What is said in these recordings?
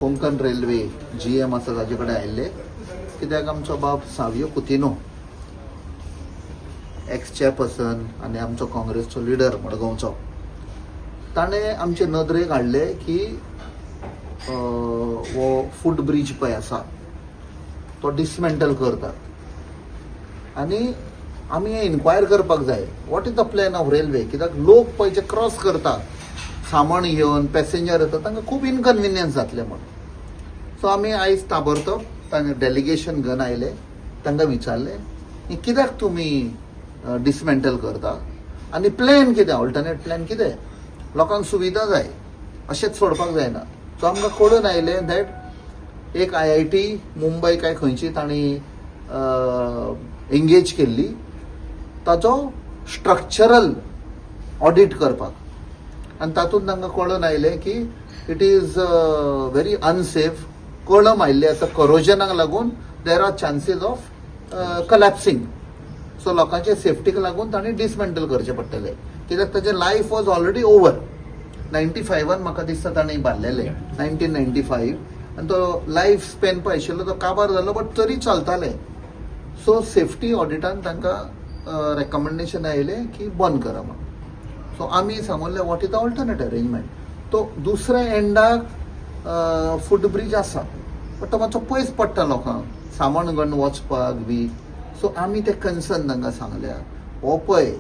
Konkan railway GM आसा ताजे कडेन आयिल्ले, कित्याक आमचो बाब सावियो कुतिन्हो, एक्स चेअरपर्सन आनी आमचो काँग्रेसचो लिडर मडगांवचो, ताणें आमचे नदरेक हाडलें की हो फूट ब्रीज पळय आसा तो डिसमेंटल करतात आनी आमी हें इन्क्वायर करपाक जाय, what is the plan of railway? कित्याक लोक पळय जे क्रॉस करता, सामान घेवन पॅसेंजर येता, तांकां खूब इनकन्विनियन्स जातलें म्हूण. सो आमी आयज ताबडतोब तांकां डेलिगेशन घेवन आयले. तांकां विचारलें, हें कित्याक तुमी डिसमेंटल करता आनी प्लॅन कितें, ऑल्टरनेट प्लॅन कितें? लोकांक सुविधा जाय, अशेंच सोडपाक जायना. सो आमकां कळून आयलें that एक आयआयटी मुंबय काय खंयची तांणी एंगेज केल्ली ताचो स्ट्रक्चरल ऑडिट करपाक आनी तातूंत तांकां कळून आयलें की it is very unsafe. कळम आयिल्ले आसा, करोजनाक लागून there are chances of collapsing. So लोकांचे सेफ्टीक लागून तांणी डिसमेंटल करचें पडटलें, कित्याक ताचें life was already over. 95न म्हाका दिसता तांणी बांदलेलें, 1995, आनी तो लायफ स्पॅन पळय आशिल्लो तो काबार जालो, बट तरी चलतालें. सो सेफ्टी ऑडिटान तांकां रेकमेंडेशन आयलें की बंद करा म्हणून. सो आमी सांगलें, what is the alternate arrangement? तो दुसऱ्या एंडाक फूट ब्रीज आसा, बट तो मातसो पयस पडटा लोकांक सामान घेवन वचपाक बी. सो आमी ते कन्सर्न तांकां सांगल्या, हो पळय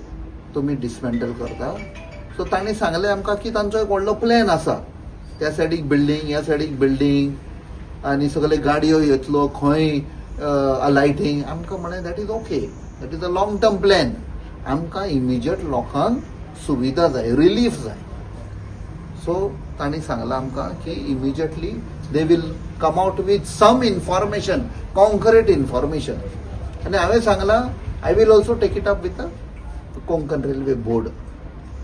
तुमी डिसमेंटल करता. सो तांणी सांगलें आमकां की तांचो एक व्हडलो प्लॅन आसा, त्या सायडीक बिल्डींग, ह्या सायडीक बिल्डींग आनी सगळे गाडयो येतलो खंय लायटींग. आमकां म्हणलें, that is okay, that is a long term plan. आमकां इमिजिएट लोकांक सुविधा जाय, रिलीफ जाय. सो तांणी सांगलां आमकां की immediately they will come out with some information, concrete information. आनी हांवें सांगलां, I will also take it up with the Konkan Railway Board.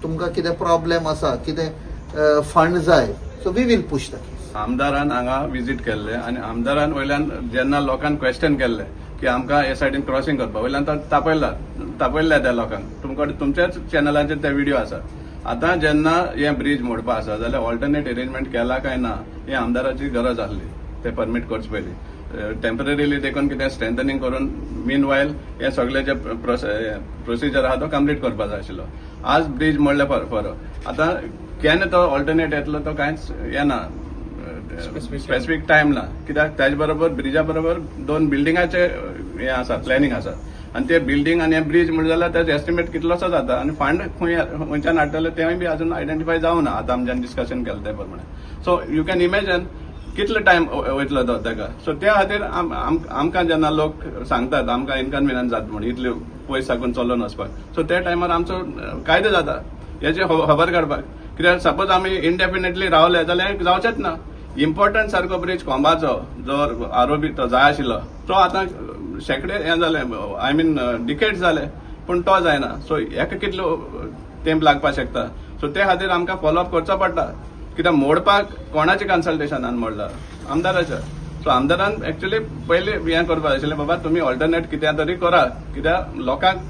तुमकां कितें प्रॉब्लेम आसा, कितें फंड जाय, so we will push the case. आमदारान हांगा विजीट केल्ले आनी आमदारान वयल्यान जेन्ना लोकांक क्वेश्चन केल्ले की आमकां हे सायडीन क्रॉसिंग करपाक, वयल्यान तो तापयला, तापयल्ले त्या लोकांक. तुमकां तुमच्याच चॅनलाचेर ते व्हिडिओ आसा. आतां जेन्ना हे ब्रीज मोडपा आसा जाल्यार ऑल्टरनेट अरेंजमेंट केला काय ना हे आमदाराची गरज आसली. ते परमीट करचे पयलीं टेम्पररीली देखून कितें स्ट्रेंथनिंग करून मीन वायल हे सगळे जे प्रोसिजर आहा तो कंप्लीट करपा जाय आशिल्लो. आज ब्रीज मोडले फरो, आतां केन्ना तो ऑल्टरनेट येतलो तो कांयच येना, स्पेसिफीक टायम ना. कित्याक ताजे बरोबर ब्रिजा बरोबर दोन बिल्डिंगाचे हे आसा, प्लॅनिंग आसा आनी ते बिल्डींग आनी हे ब्रीज म्हणलें जाल्यार ताजो एस्टिमेट कितलोसो जाता आनी फंड खंय खंयच्यान हाडटले तेंय बी अजून आयडेंटिफाय जावना. आतां आमच्यान डिस्कशन केलें ते प्रमाणे, सो you can imagine कितलो टायम वयतलो तो ताका. सो त्या खातीर आमकां जेन्ना लोक सांगतात आमकां इनकन्विनियन्स जाता म्हूण इतले पयस साकून चलोवन वचपाक, सो त्या टायमार आमचो कायदो जाता हेची खबर काडपाक. कित्याक सपोज आमी इनडेफिनेटली रावले जाल्यार जावचेच ना. इम्पॉर्टंट सारको ब्रीज कोंबाचो जो आरोबी तो जाय आशिल्लो, तो आतां शेंकडे हें जालें, I mean decade जाले, पूण तो जायना. सो हेका कितलो तेंप लागपाक शकता? सो ते खातीर आमकां फॉलो अप करचो पडटा, कित्याक मोडपाक कोणाच्या कन्सल्टेशनान मोडला? आमदाराच्या. सो आमदारान एक्चुअली पयलीं हें करपाक जाय आशिल्लें, बाबा तुमी ऑल्टरनेट कित्या तरी करा, कित्याक लोकांक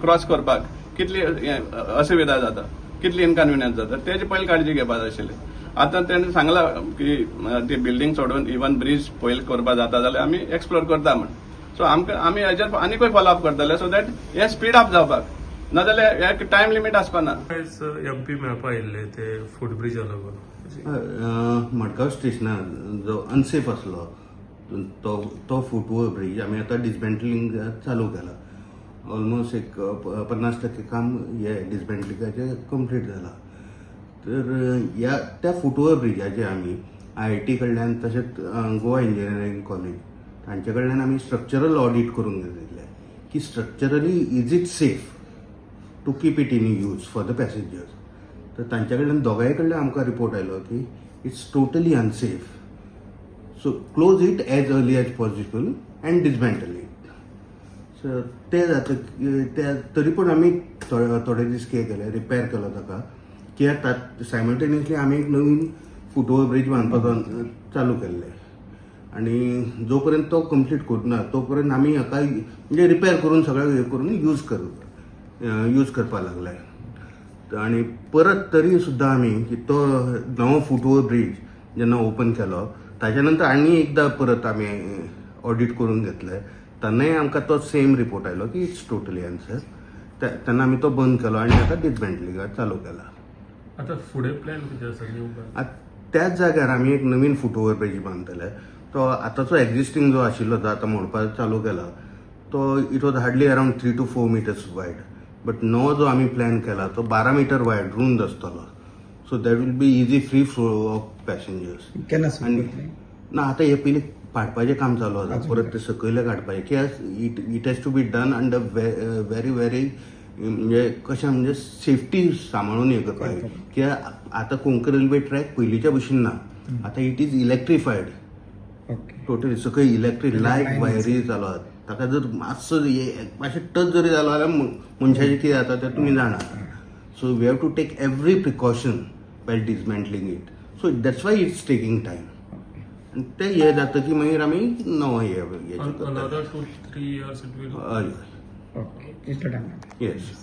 क्रॉस करपाक कितली हें असुविधा जाता, कितली इनकन्विनियन्स जाता, तेजी पयलीं काळजी घेवपाक जाय आशिल्ली. आतां तेणें सांगलां की ती बिल्डींग सोडून इवन ब्रीज पयलीं करपाक जाता जाल्यार आमी एक्सप्लोर करता म्हण. सो आमकां आमी हेजेर आनीकूय फॉलो अप करतले सो that हें स्पीड अप जावपाक, नाजाल्यार हे टायम लिमीट आसपा ना. आयज एमपी मेळपा आयिल्ले ते फूट ब्रिजा लागून. मडगांव स्टेशनार जो अनसेफ आसलो तो तो फूट ओवर ब्रीज आमी आतां डिसमेंटलिंग चालू केला. ऑलमोस्ट एक 50% काम हे डिसमेंटलिंगाचें कंप्लीट जाला. तर ह्या त्या फूट ओवर ब्रिजाचे आमी आयआयटी कडल्यान तशेंच गोवा इंजिनियरींग कॉलेज तांचे कडल्यान आमी स्ट्रक्चरल ऑडीट करून घेतिल्लें की structurally is it safe to keep it in use for the passengers. तर तांच्या कडल्यान, दोगांय कडल्यान आमकां रिपोर्ट आयलो की it's totally unsafe, so close it as early as possible and dismantle it. So ते जाता ते तरी पूण आमी थोडे थोडे दीस कितें केलें, रिपेर केलो ताका, कित्याक सायमल्टेनियसली आमी एक नवीन फूट ओवर ब्रीज बांदपाक चालू केल्लें आनी जो पर्यंत तो कंप्लीट करूना तो पर्यंत आमी हाका म्हणजे रिपेर करून सगळें हें करून यूज करपाक लागले. आनी परत तरी सुद्दां आमी की तो नवो फूट ओवर ब्रीज जेन्ना ओपन केलो ताच्या नंतर आनी एकदां परत आमी ऑडिट करून घेतले, तेन्नाय आमकां तो सेम रिपोर्ट आयलो की it's totally unsafe. तेन्ना आमी तो बंद केलो आनी आतां डिसमेंटलिंगाक चालू केला. आता फुडें प्लॅन कितें आसा न्यू? आतां त्याच जाग्यार आमी एक नवीन फुट ओवर ब्रिज बांदतले. तो आतांचो एक्झिस्टींग जो आशिल्लो, जो आतां मोडपाक चालू केला, तो it was hardly around 3 to 4 meters wide, but नवो जो आमी प्लॅन केला तो 12 मिटर वायड, रूंद आसतलो, so that will be easy free flow of passengers. केन्ना सुरू आनी करतले? ना, आतां हे पयलीं पाडपाचें काम चालू आसा. अजून परत ते सकयले काडपाचें, कित्याक it has to be done under very very, म्हणजे कशें म्हणजे सेफ्टी सांबाळून हें करपाक, कित्याक आतां कोंकण रेल्वे ट्रॅक पयलींच्या भशेन ना, आतां it is electrified. Totally सकयल इलेक्ट्रीक लायट वायरी चालू आहात. ताका जर मातसो मातशें टच जरी जालो जाल्यार मनशाचें कितें जाता तें तुमी जाणा. So we have to take every precaution while dismantling it, so that's why it's taking time. आनी ते हे जातकीर मागीर आमी नवो हे हेचें करता. Another 2-3 years it will हय. ओके, इतलो टायम. येस.